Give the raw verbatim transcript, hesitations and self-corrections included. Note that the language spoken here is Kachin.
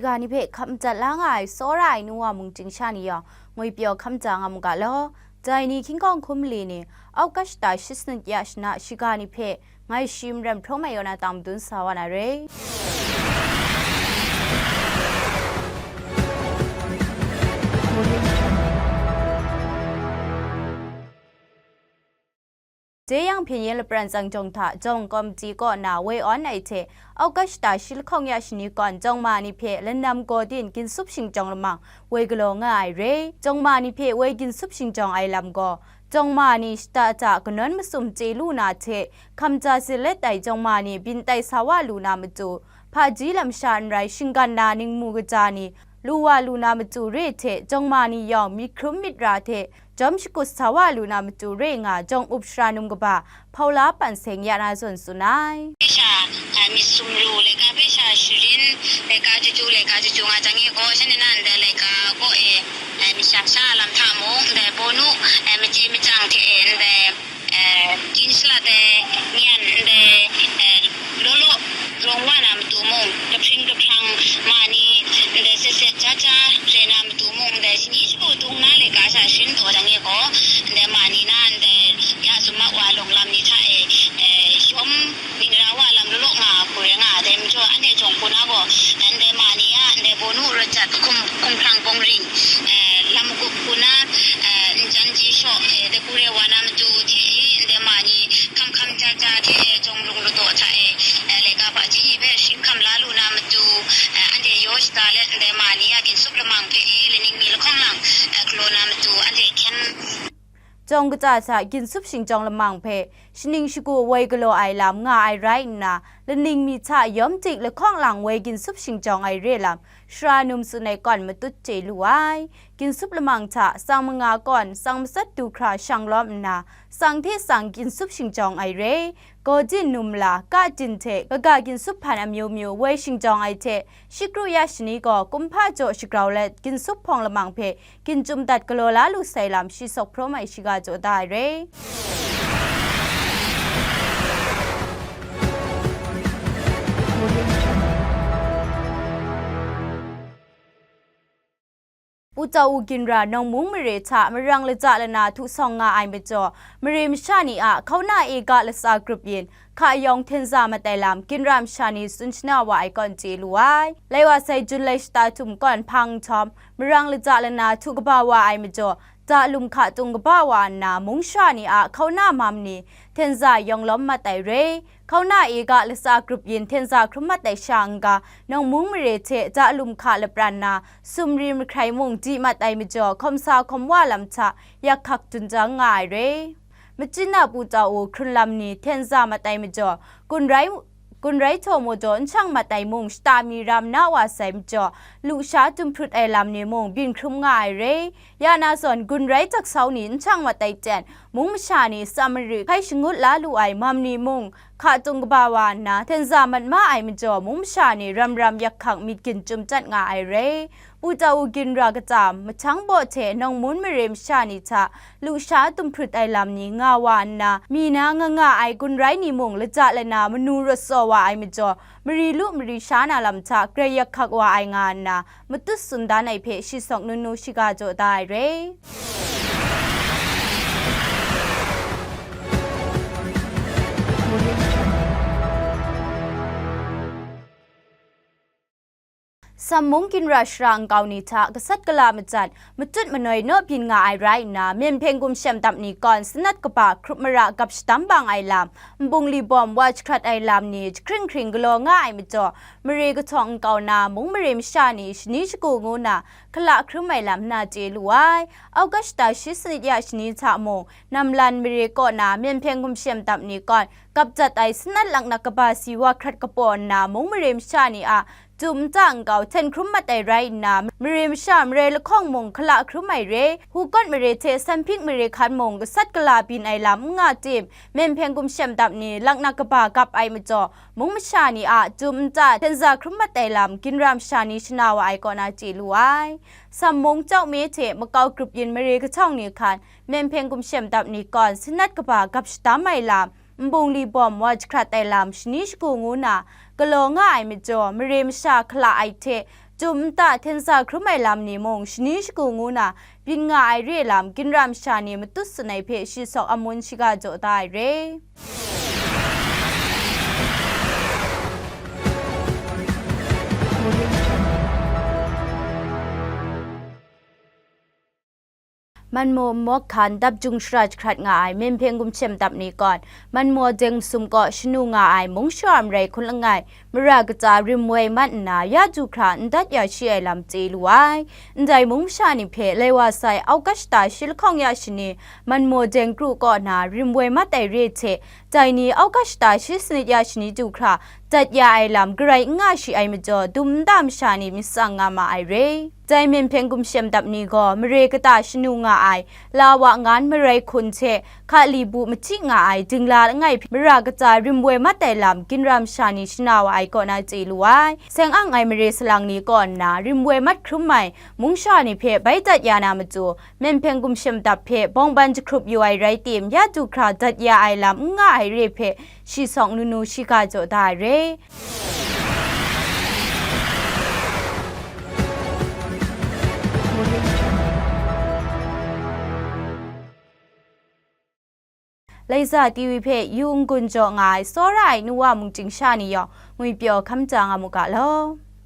Ga ni hpe hkam dat la nga ai tsawra ai nu wa mung ting sha ni yawng, ngwi pyaw hkam da nga mu ga law. Dai ni hkying hkawng hkum li ni, August shata shi sanit ya shana shiga ni hpe, ngai shi Maren Hprawng Mai Yaw na tang madun sa wa na re. Dai yang Hpyen Yen Lapran Tsang Jawng hta Jawng Komiti kaw na woi awn ai hte, August shata shi lahkawng ya shani kawn jawng ma ni hpe lanam gaw din ginsup shingjawng lamang woi galaw nga ai re. Jawng ma ni hpe woi ginsup shingjawng ai lam gaw, jawng ma ni shata hta kanawn masum chye lu na hte, hkamja si let ai jawng ma ni byin tai sa wa lu na matu, hpaji lamsha n rai shinggan na ningmu kaja ni lu wa lu na matu re hte, jawng ma ni yawng myit hkrum myit ra hte jawm shakut sa wa lu na matu re nga, jawng up sara num kaba Hpaula Pan Seng ya na zawn tsun ai. Hpe sha, a, myit sumru, laika hpe sha sharin, laika chyeju, laika chyeju nga jang e gaw, shanhte nan ndai laika kaw e, a, myit sha sha lam hta mung, ndai bawnu, a, machye machyang hte e, ndai, a, kin shalat ai nyan, ndai, a, law law rawng wa na matu mung, kahpring kahprang ma ni, ndai set set ja ja rai na matu mung, ndai shani shagu dung na laika sha sharin taw jang e gaw, ndai ma ni na, ndai ya summak wa lawng lam ni hta e, e, shawm ning ra wa lam law law nga hku rai nga ai. Dai majaw, anhte jawng hku na gaw, ndai ma ni a, ndai bawnu rawt jat hkum, hkumhkrang bawng ring, e, lam magup hku na, e, njan ji shaw, e, dai hku rai wa na matu hte e, ndai ma ni hkam hkam ja ja hte e, jawng lung ladaw hta e, e, laika hpaji ni hpe sharin hkam la lu na matu, e, anhte yaw shada let, ndai ma ni a ginsup lamang hpe e, laning mi lahkawng lang, e, galaw na matu, anhte hkyen. Jawng kaja hta ginsup shingjawng lamang hpe shaning shagu woi galaw ai lam nga ai rai nna, laning mi hta yawm dik lahkawng lang woi ginsup shingjawng ai re lam, sara num tsun ai kawn matut chye lu ai. Ginsup lamang hta tsang manga kawn tsang matsat du hkra shang lawm nna, tsang hte tsang ginsup shingjawng ai re, gaw din num la, ka din hte kaga ginsup hpan amyu myu woi shingjawng ai hte, shikru ya shani gaw kumhpa jaw shagrau let ginsup hpawng lamang hpe ginchyum dat galaw la lu sai lam shi sawk hprawm ai shiga jaw da ai re. Pu Tau U Ginra nawng mung mare hta marang lata lana htu sawng nga ai majaw, mare masha ni a hkauna e ga latsa grup yin hka yawng hten za mat ai lam Ginra masha ni tsun shana wa ai kawn chye lu ai. Lai wa sai Jun lai shata htum kawn hpang nhtawm, marang lata lana htu kaba wa ai majaw, dalum hka tung kaba wa nna, mung sha ni a hkauna mam ni hten za yawng lawm mat ai re. Hkauna e ga latsa grup yin hten za hkrum mat ai sha n-ga, nawng mung mare hte dalum hka lapran na, sumri mahkrai mung di mat ai majaw, hkawm sa hkawm wa lam hta yak hkak dun jang nga ai re. Machin a Pu Tau U hkrun lam ni hten za mat ai majaw, gun rai, gun rai htaw maw jaw n shang mat ai mung shata mi ram na wa sai majaw, lusha dum hprut ai lam ni mung byin hkrum nga ai re. Ya na zawn, gun rai jaksau ni n shang mat ai ten, mung masha ni tsa mari hkai shangut la lu ai mam ni mung, hka tung kaba wa nna, hten za mat ma ai majaw, mung masha ni ram ram yak hkak myit ginchyum chyat nga ai re. Pu Tau U Ginra kata, mahtang baw hte nawng mung mare masha ni hta, lusha dum hprut ai lam ni nga wa nna, mi na nga nga ai gun rai ni mung lata lana manu rawt tsaw wa ai majaw, mari lu mari sha na lam hta grai yak hkak wa ai nga nna, matut tsun dan ai hpe shi sawk nunu shiga jaw da ai re. Sam mung ginra shara nkau ni hta gasat gala majan, matut manoi naw byin nga ai rai nna, Myen Hpeng Gumshem Dap ni kawn sanat kaba hkrup mara gap shadam bang ai lam, nbungli bawm wa jahkrat ai lam ni jahkring hkring galaw nga ai majaw, mare kahtawng nkau na mung mare masha ni shani shagu ngu na hkala hkrum ai lam na chye lu ai. August shata shi sanit ya shani hta mung, Namlan mare kaw na Myen Hpeng Gumshem Dap ni kawn gap jat ai sanat laknak kaba si wa hkrat kapaw nna, mung mare masha ni a jum nta nkau hten hkrum mat ai rai nna, mare masha marai lahkawng mung hkala hkrum ai re, Hukawt mare hte Sanhpik mare hkan mung gasat gala byin ai lam n nga tim, Myen Hpeng Gumshem Dap ni laknak kaba gap ai majaw, mung masha ni a jum nta hten za hkrum mat ai lam ginra masha ni shana wa ai kaw na chye lu ai. Sam mung Chau Me hte makau grup yin mare kahtawng ni hkan, Myen Hpeng Gumshem Dap ni kawn sanat kaba gap shadam ai lam, nbungli bawm wa jahkrat ai lam shani shagu ngu na galaw nga ai majaw, mare masha hkala ai hte Chyum nta hten sa hkrum ai lam ni mung shani shagu ngu na byin nga ai re lam, ginra masha ni matut sun ai hpe shi sawk amun shiga jaw da ai re. Manmaw nmawk hkan dap jung shara jahkrat nga ai Myenhpeng gumshem dap ni kaw, Manmaw Deng masum kaw shanu nga ai mung shara marai hkun langai mara katsa rim woi mat nna, ya du hkra n dat ya shi ai lam chye lu ai. Ndai mung masha ni hpe lai wa sai August shata shi lahkawng ya shani Manmaw Deng kru kaw na rim woi mat ai re hte, dai ni August shata shi sanit ya shani du hkra dat ya ai lam garai n nga shi ai majaw, dum nta masha ni myit tsang nga ma ai re. Dai Myenhpeng gumshem dap ni gaw mare kata shanu nga ai la wa ngan marai hkun hte hka li bu mahti nga ai dingla langai hpe mara katsa rim woi mat ai lam ginra masha ni shana wa ai kaw na chye lu ai. Seng ang ai mare salang ni kaw nna rim woi mat hkrum ai mung sha ni hpe bai dat ya na matu, Myenhpeng gumshem dap hpe bawng ban jahkrup yu ai rai tim, ya du hkra dat ya ai lam n nga ai re hpe shi sawng nunu shiga jaw da ai re. Laiza T V hpe yu n-gun jaw nga ai tsawra ai nu wa mungchying sha ni yawng ngwipyaw hkam ja nga mu ga law.